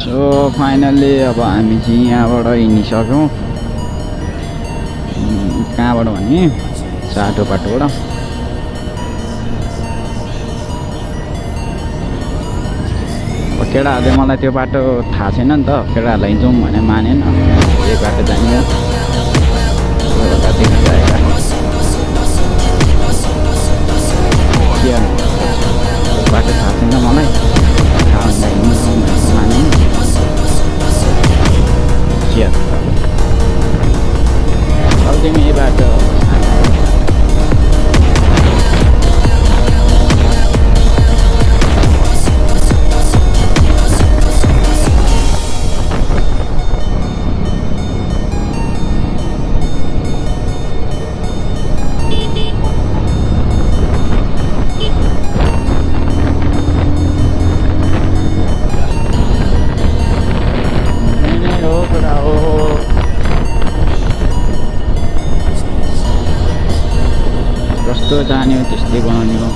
So finally अब हामी चाहिँ यहाँबाट हिँडिसक्यौँ। कहाँबाट भने चाटो बाटोबाट। केटाहरूले मलाई त्यो बाटो थाहा छैन नि त, केटाहरूलाई जाउँ भने मानेन, यही बाटो जाने हो। बाटो थाहा छैन मलाई, थाहा हुँदा हिँड्नु मानेन। अब तिमी यही बाटो जस्तो जाने हो त्यस्तै बनाउने हो।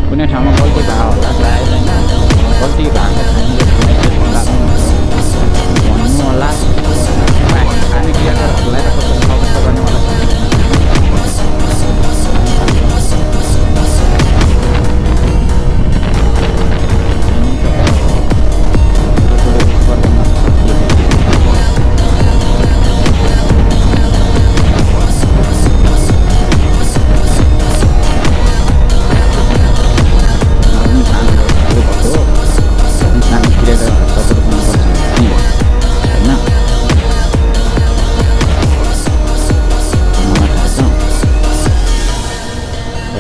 कुनै ठाउँमा गल्ती भएको होला सायद होइन, गल्ती भएको भन्नु होला। हामी क्रियाकलापहरूलाई त कस्तो कस्तो गर्ने होला।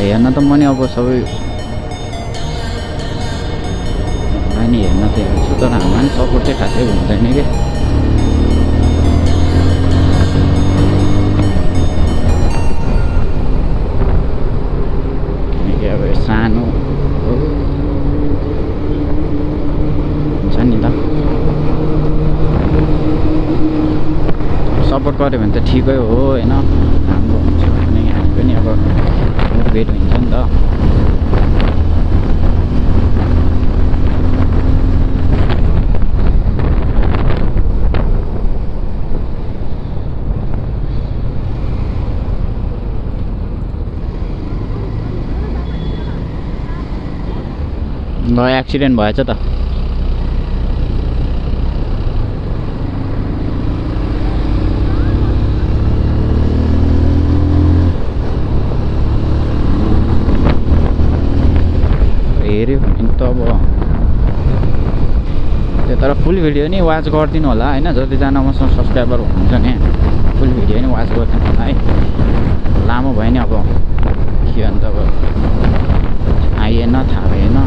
हेर्न त म नि अब सबै नि हेर्न त हेर्छु, तर हामीलाई नि सपोर्ट चाहिँ खासै हुँदैन कि। किनकि अब सानो हुन्छ नि त, सपोर्ट गऱ्यो भने त ठिकै हो होइन, राम्रो हुन्छ भने हामी पनि अब मोटिभेट हुन्छ नि त। ल एक्सिडेन्ट भएछ त। हेऱ्यो भने त अब त्यो तर फुल भिडियो नि वाच गरिदिनु होला होइन, जतिजना मसँग सब्सक्राइबर हुनुहुन्छ नि फुल भिडियो नि वाच गरिदिनु होला है। लामो भयो नि अब के अन्त अब आइएन थाहा भएन।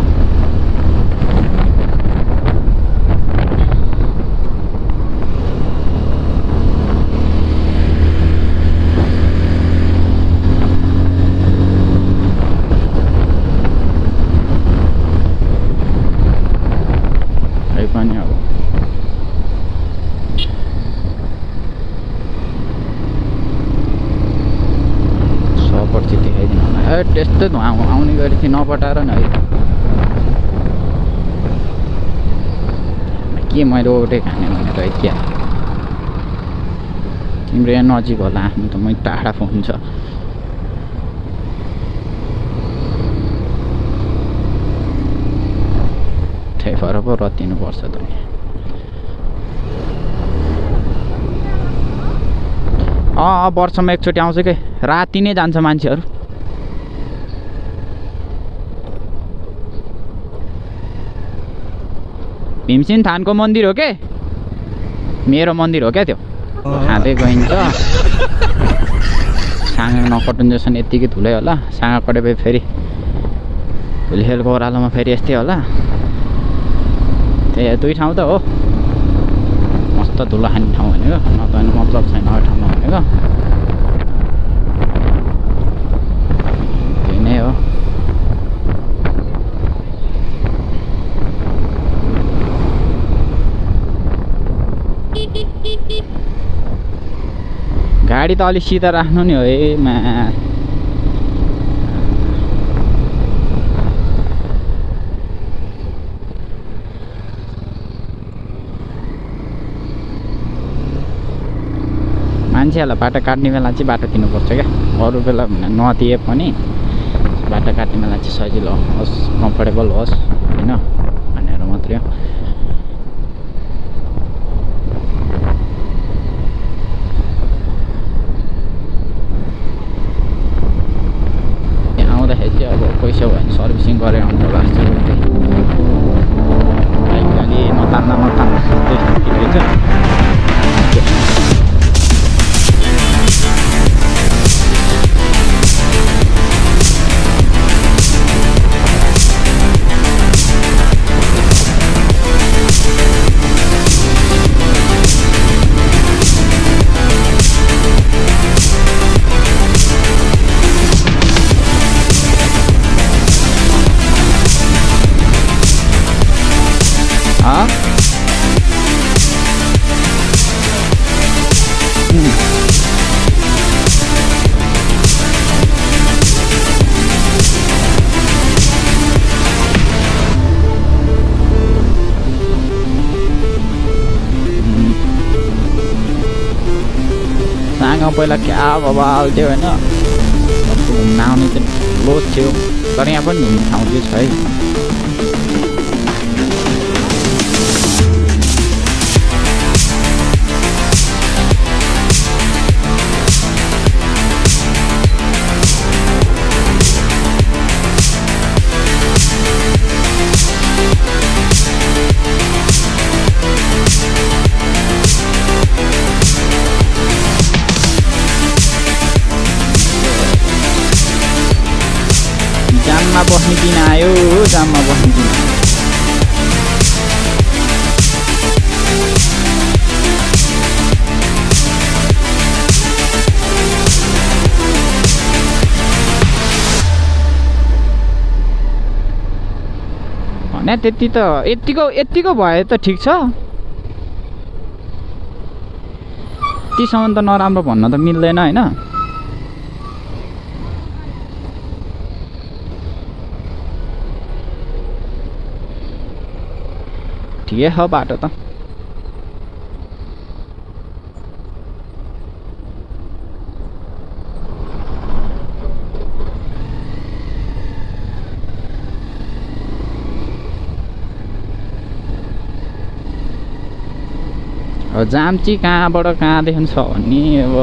पनि अब सपोर्ट चाहिँ देखाइदिनु होला। त्यस्तै धुवा आउने गरी चाहिँ नपटाएर नि है। के मैले ओटे खाने भनेर है क्या, तिम्रो यहाँ नजिक होला, आफ्नो त मै टाढा फोन छ। त्यही भएर पो रत्तिनुपर्छ त नि। वर्षमा एकचोटि आउँछ कि राति नै जान्छ मान्छेहरू। भीमसेन थानको मन्दिर हो के मेरो मन्दिर हो क्या त्यो, खाँदै गइन्छ। साँगा नकटुन्जेसन यत्तिकै धुलै होला, साँगा कटेपछि फेरि भुलिखेलको ओह्रालोमा फेरि यस्तै होला। त्यही दुई ठाउँ त हो, मस्त धुलो खाने ठाउँ भनेको, नत्र मतलब छैन अरू ठाउँमा भनेको। त्यही नै हो। गाडी त अलिक सिधा राख्नु नि हो है मान्छेहरूलाई बाटो काट्ने बेला चाहिँ बाटो दिनुपर्छ क्या, अरू बेला नदिए पनि बाटो काट्ने बेला चाहिँ सजिलो होस्, कम्फर्टेबल होस् होइन भनेर मात्रै हो। आउँदाखेरि चाहिँ अब पैसा भयो भने सर्भिसिङ गरेर आउनु होला जस्तो बाइक अलि नतान्दा ठिकै छ। पहिला क्या बवाल थियो होइन, घुम्न आउने चाहिँ लोड थियो, तर यहाँ पनि घुम्ने ठाउँ चाहिँ छ है। जाममा बस्ने दिन आयो, जाममा बस्ने दिन आयो। होइन त्यति त यतिको भए त ठिक छ, त्यतिसम्म त नराम्रो भन्न त मिल्दैन होइन। ठिकै छ बाटो त। अब जाम चाहिँ कहाँबाट कहाँदेखि छ भन्ने, अब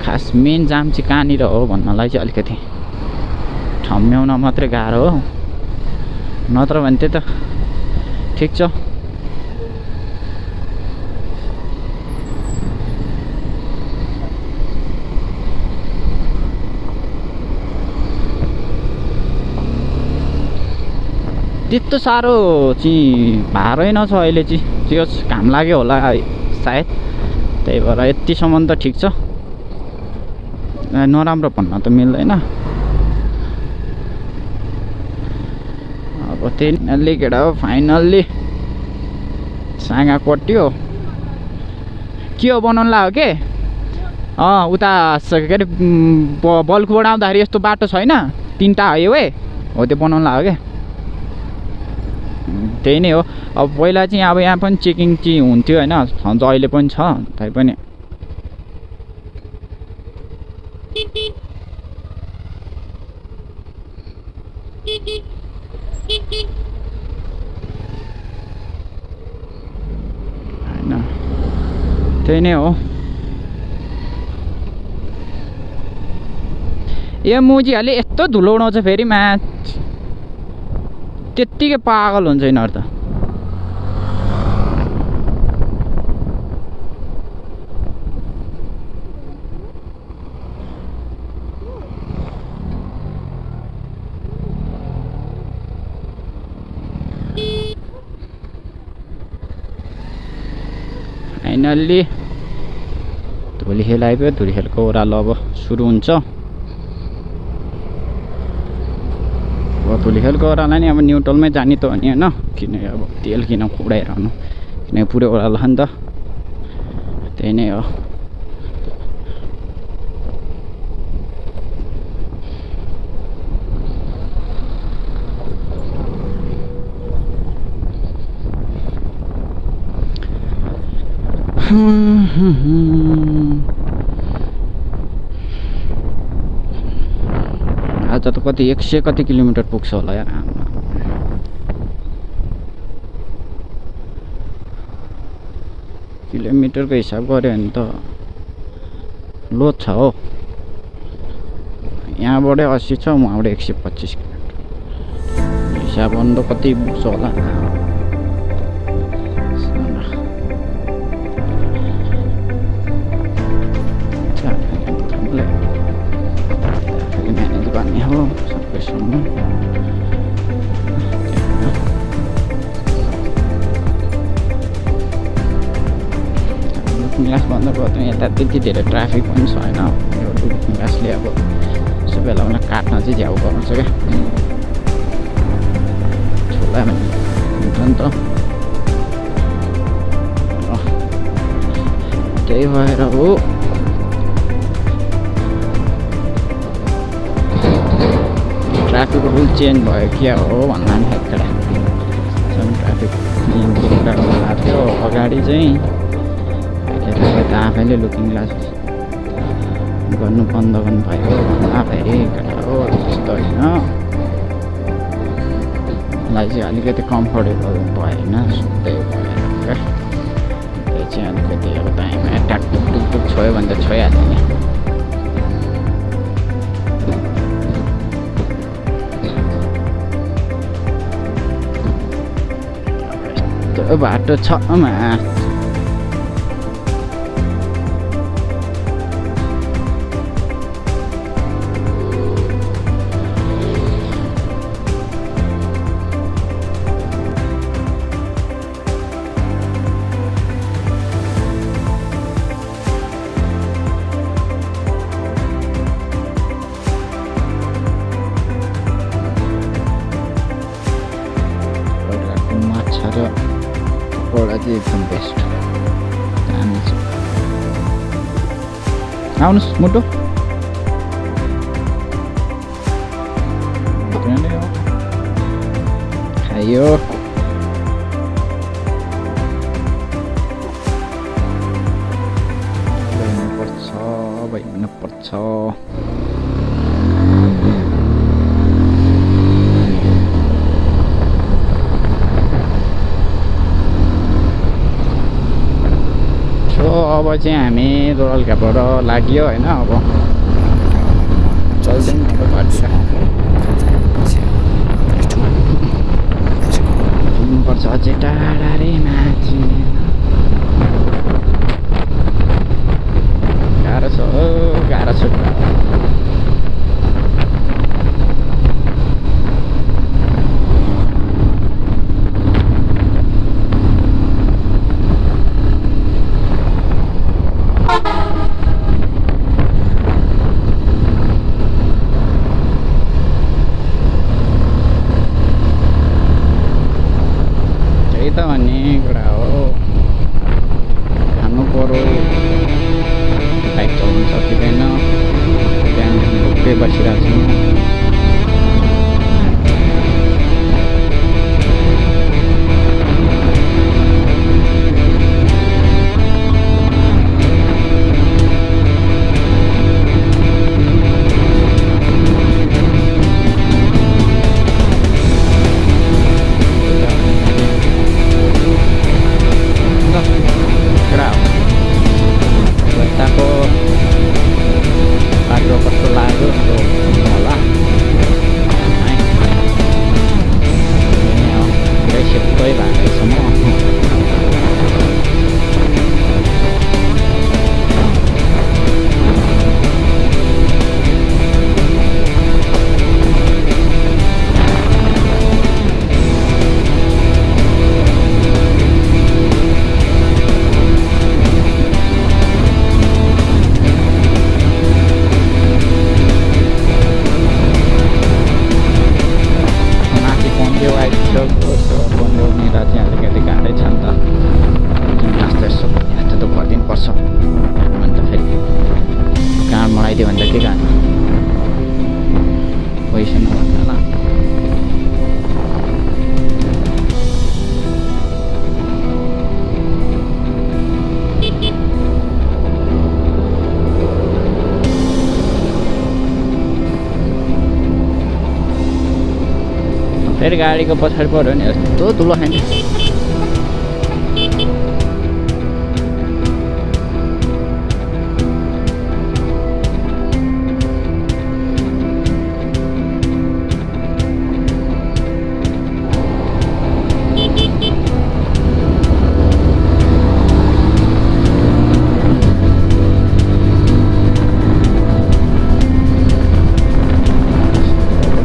खास मेन जाम चाहिँ कहाँनिर हो भन्नलाई चाहिँ अलिकति ठम्ब्याउन मात्रै गाह्रो हो, नत्र भने त्यही त ठिक छ। त्यस्तो साह्रो चाहिँ भारै नछ अहिले चाहिँ, त्यो घाम लाग्यो होला सायद, त्यही भएर यतिसम्म त ठिक छ, नराम्रो भन्न त मिल्दैन। अब त्यही केटा हो, फाइनल्ली साँगा कट्यो। के हो बनाउनु लाग्यो के? उता के अरे बल्खुबाट आउँदाखेरि यस्तो बाटो छैन, 3टा हाइवे हो, त्यो बनाउनु लाग्यो क्या। त्यही नै हो। अब पहिला चाहिँ अब यहाँ पनि चेकिङ चाहिँ हुन्थ्यो होइन, अहिले पनि छ, तै पनि होइन त्यही नै हो। ए मुजीहरूले यस्तो धुलो उडाउँछ फेरि म्याच, त्यत्तिकै पागल हुन्छ यिनीहरू त। फाइनल्ली धुलिखेल आइपुग्यो, धुलिखेलको ओह्रालो अब सुरु हुन्छ। धुलिखेलको ओह्रालो नि अब न्युट्रलमै जाने त हो नि होइन, किन अब तेल किन उडाइरहनु, किनकि पुरै ओह्रालो नि त, त्यही नै हो। अझ त कति 100 कति किलोमिटर पुग्छ होला यार। किलोमिटरको हिसाब गऱ्यो भने त लोड छ हो। यहाँबाटै 80 छ, उहाँबाट 125 किलोमिटर हिसाब गर्नु त कति पुग्छ होला। म्यानेज गर्ने हो सबैसँग। लुकिङ ग्लास बन्द गर्दा यता त्यति धेरै ट्राफिक पनि छैन। यो लुकिङ ग्लासले अब यसो बेला बेला काट्न चाहिँ झ्याउ गर्नु छ क्या, छोला हुन्छ नि त। त्यही भएर हो ट्राफिक रुल चेन्ज भयो क्या हो भन्दा नि हेक्कडा ट्राफिक नियम चेन्ज भएको थियो। अगाडि चाहिँ अहिले त आफैले लुकिङ ग्लास गर्नु बन्द गर्नु भयो भन्दा फेरि केटा हो त्यस्तो होइन। मलाई चाहिँ अलिकति कम्फर्टेबल भएन, सुत्दै भएर क्या। त्यो चाहिँ अलिकति अब टाइममा टाकटुक टुकटुक छोयो भने त छोइहाल्यो नि। त्यो बाटो छ मा माछा र पकौडा चाहिँ एकदम बेस्ट दामी छ। आउनुहोस् मुटु खायो। भइनुपर्छ। अब चाहिँ हामी दोलखाबाट लाग्यो होइन। अब चल्दैन पुग्नुपर्छ अझै टाढा रे माथि। गाह्रो छ गाह्रो छ। फेरि गाडीको पछाडि पऱ्यो नि यस्तो धुलो खाने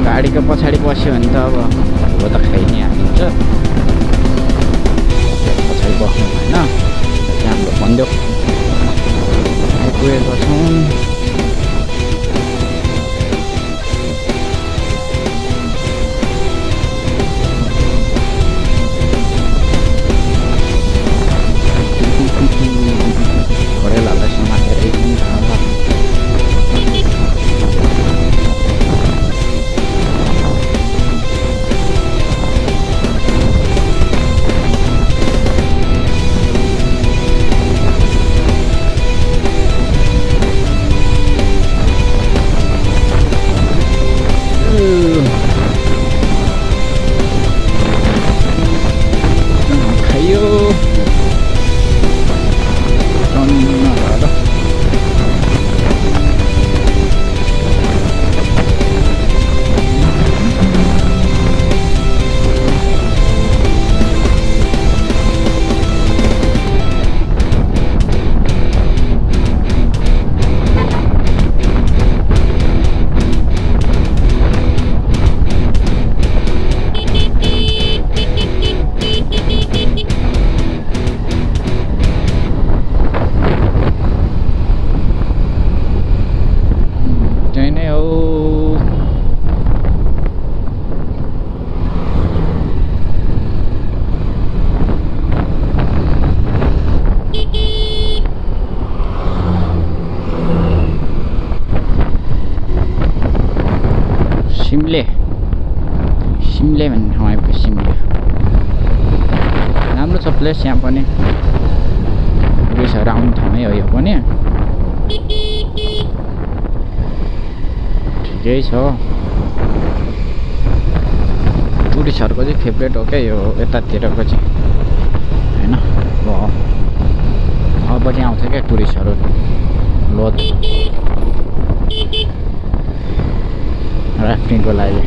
गाडीको पछाडि बस्यो भने त अब हो त खाइ नै हालिन्छ पछाडि बस्नु भएन हाम्रो भनिदेऊ आइपुगेको छौँ घोडेलालाई समातेर एकदम सिमले भन्ने ठाउँ आइपुग्यो सिमले राम्रो छ प्लेस यहाँ पनि टुरिस्टहरू आउने ठाउँै हो यो पनि ठिकै छ टुरिस्टहरूको चाहिँ फेभरेट हो क्या यो यतातिरको चाहिँ होइन अब चाहिँ आउँछ क्या टुरिस्टहरू लोध राफ्टिङको लागि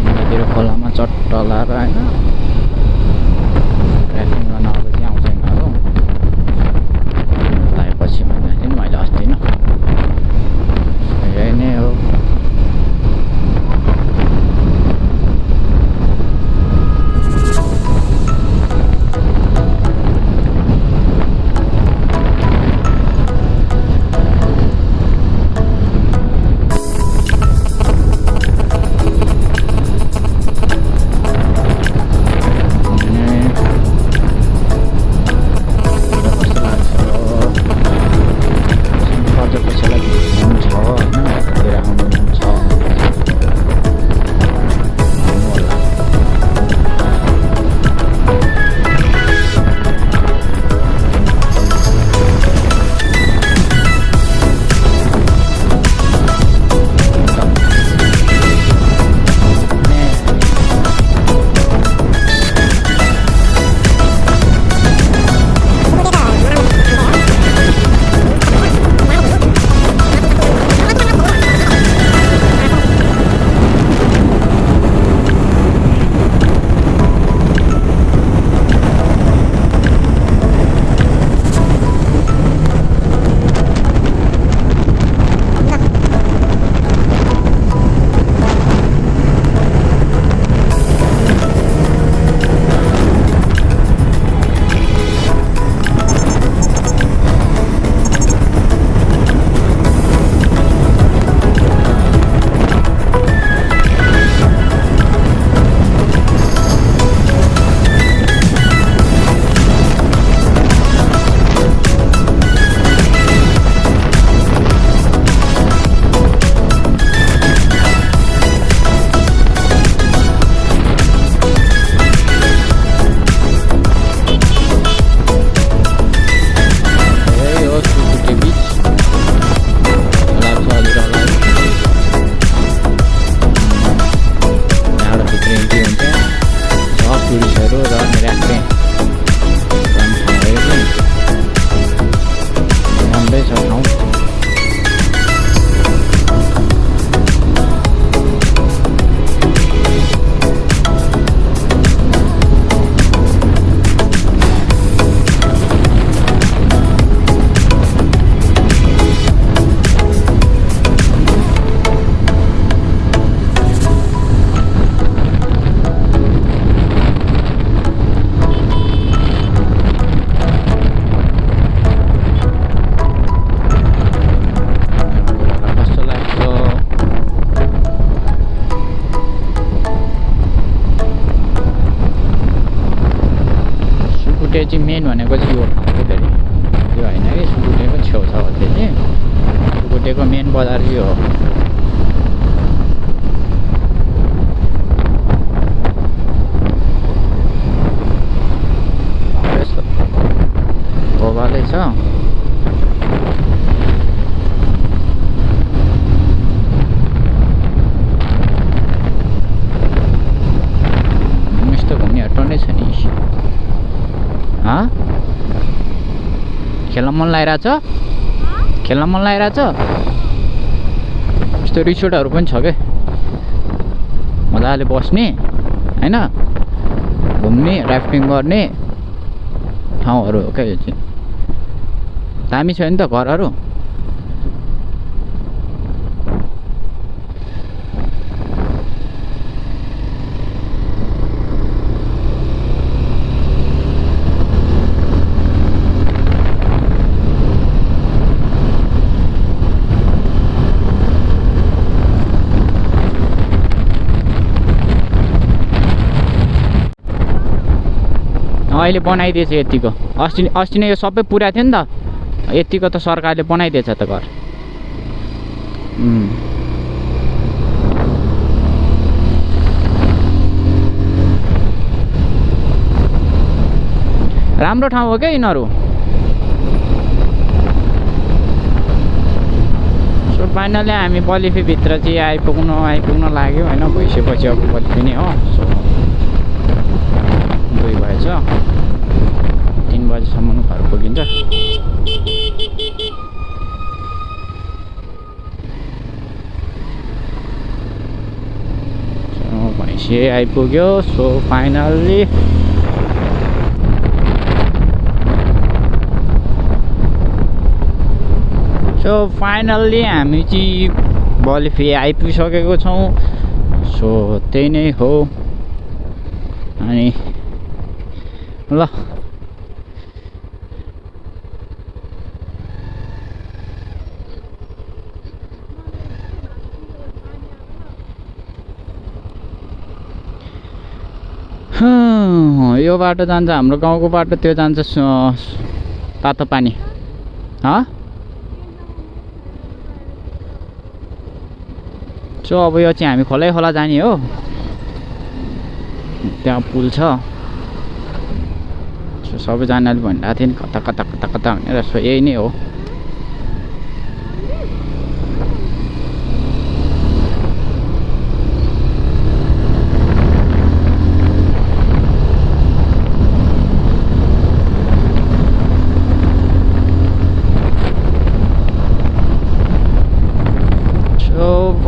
नदीतिर खोलामा चट्ट लाएर होइन राफ्टिङ गर्न अब चाहिँ आउँछ यिनीहरू लगाएपछि भन्दा थिएँ नि मैले अस्ति होइन यही नै हो चाहिँ मेन भनेको चाहिँ यो ठाउँ हो फेरि त्यो होइन कि सुकुटेको छेउछाउ चाहिँ सुकुटेको मेन बजार यो हो यस्तो भोगालै छ यस्तो घुम्ने हटाउनै छ नि खेल्न मन लागिरहेछ खेल्न मन लागिरहेछ यस्तो रिसोर्टहरू पनि छ क्या मजाले बस्ने होइन घुम्ने राफ्टिङ गर्ने ठाउँहरू हो क्या यो चाहिँ दामी छ नि त घरहरू अहिले बनाइदिएछ यतिको अस्ति नै यो सबै पुरा थियो नि त यतिको त सरकारले बनाइदिएछ त घर राम्रो ठाउँ हो क्या यिनीहरू सो फाइनली हामी बलिफीभित्र चाहिँ आइपुग्न लाग्यो होइन भइसकेपछि अब बलिफी नै हो सो 2 भएछ 3 बजीसम्म घर पुगिन्छ भैँसी आइपुग्यो सो फाइनल्ली हामी चाहिँ बलिफी आइपुगिसकेको छौँ सो त्यही नै हो अनि ल यो बाटो जान्छ हाम्रो गाउँको बाटो त्यो जान्छ तातो पानी सो अब यो चाहिँ हामी खोलै खोला जाने हो त्यहाँ पुल छ सो सबैजनाले भनिरहेको थियो नि कता कता कता कता भनेर सो यही नै हो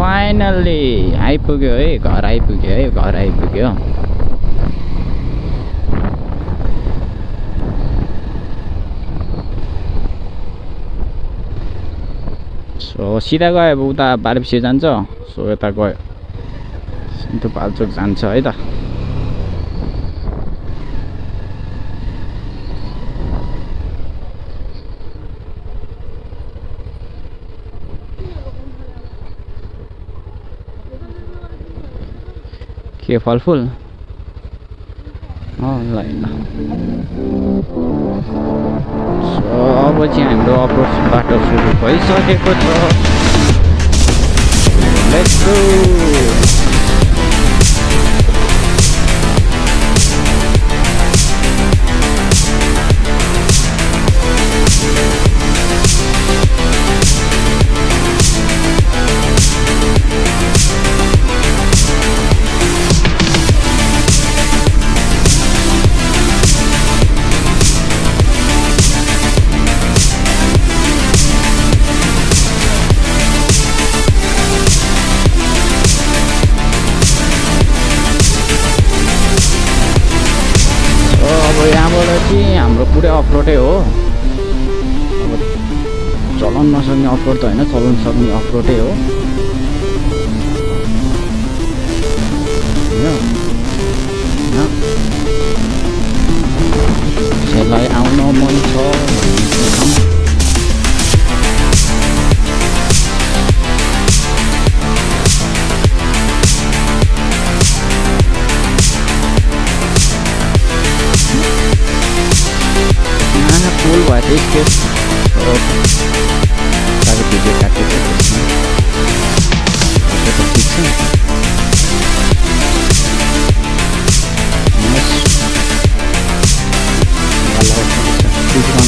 फाइनल्ली आइपुग्यो है घर आइपुग्यो सो सिधा गयो अब उता बारबिसे जान्छ सो यता गयो सिन्धुपाल्चोक जान्छ है त के फलफुल ल सो अब चाहिँ हाम्रो अप्रोच बाटो सुरु भइसकेको छ लेट्स गो यहाँबाट चाहिँ हाम्रो पुरै अफरोडै हो अब चलाउन नसक्ने अफरोड त होइन चलाउन सक्ने अफरोडै हो त्यसलाई आउन मन छ केस साह्रै भिडियो काटेको त्यसमा ठिक छ।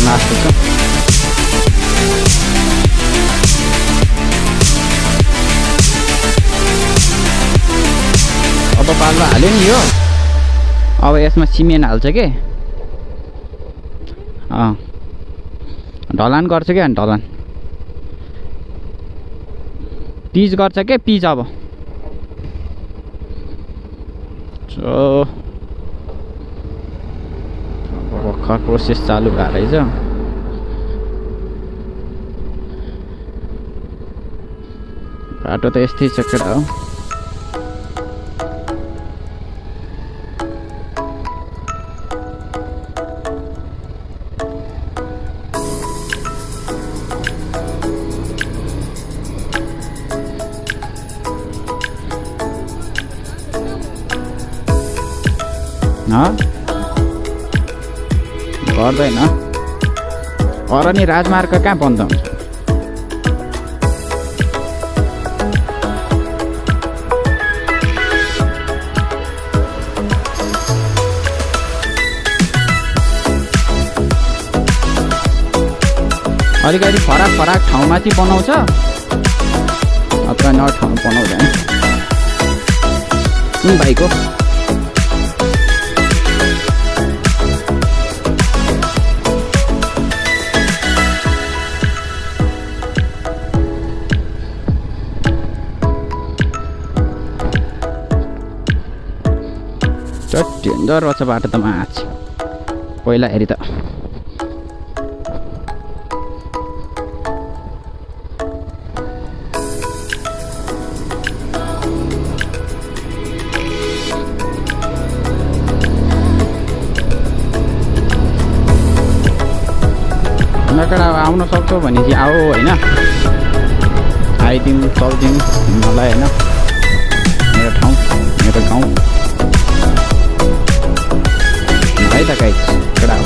लास्ट छ अब पाल्दा हाल्यो नि यो। अब यसमा सिमेन्ट हाल्छ के ढलान गर्छ क्या ढलान पिच गर्छ के पिच। अब भर्खर प्रोसेस चालु भएर रहेछ। बाटो त यस्तै छ केटा हो। गर्दैन अरनी राजमार्ग कहाँ बन्द हुन्छ। अलिकति फरक फरक ठाउँमा चाहिँ बनाउँछ अथवा न ठाउँ बनाउँदैन। कुन भाइको डेन्जर रहेछ बाटो त माछ पहिला हेरी त। नकडा आउन सक्छौ भने चाहिँ आऊ होइन आइदिउँ चल्दिउँ मलाई होइन मेरो ठाउँ मेरो गाउँ है त गाइस कडा हो।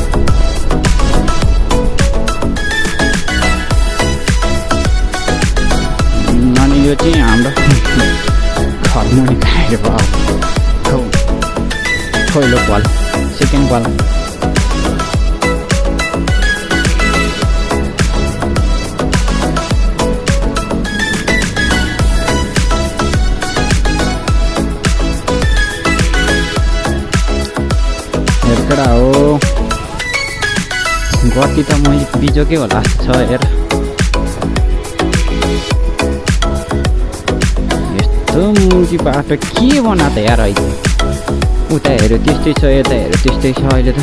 अनि यो चाहिँ हाम्रो घरमुनि खाएर भयो पहिलो पाल सेकेन्ड पाल। कडा हो गति त मैले बिजोकै होला छ हेर। यस्तो मुजी बाटो के बना त यार अहिले उता हेऱ्यो त्यस्तै छ यता हेऱ्यो त्यस्तै छ अहिले त।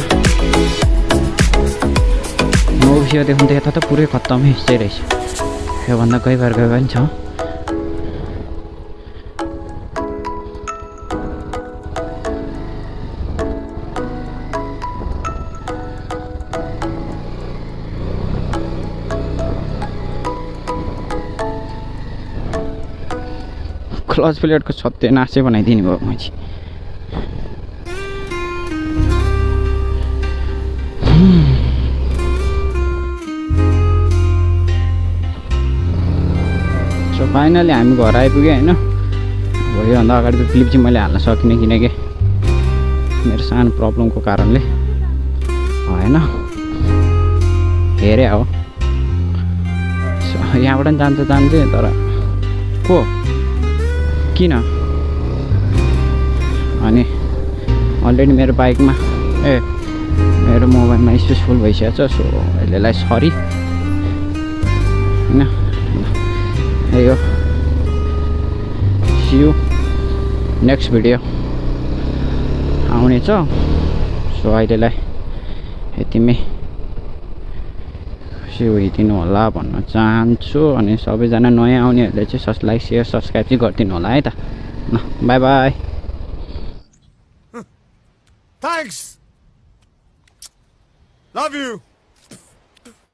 नौबिसियोदेखि त यता त पुरै खत्तमै यस्तै रहेछ। योभन्दा गइ बार पनि छ। क्लच प्लेटको सत्य नाशै बनाइदिने भयो मैले। सो फाइनली हामी घर आइपुग्यो होइन। अब योभन्दा अगाडिको क्लिप चाहिँ मैले हाल्न सकिनँ किनकि मेरो सानो प्रब्लमको कारणले होइन हेरे हो। सो यहाँबाट पनि जान्छ तर को किन अनि अलरेडी मेरो बाइकमा मेरो मोबाइलमा स्पेस फुल भइसकेको छ। सो यसलाई सरी होइन यो सी यू नेक्स्ट भिडियो आउनेछ। सो अहिलेलाई यतिमै खुसी होइदिनु होला भन्न चाहन्छु। अनि सबैजना नयाँ आउनेहरूले चाहिँ लाइक सेयर सब्सक्राइब चाहिँ गरिदिनु होला है त। ल by by. Thanks. Love you.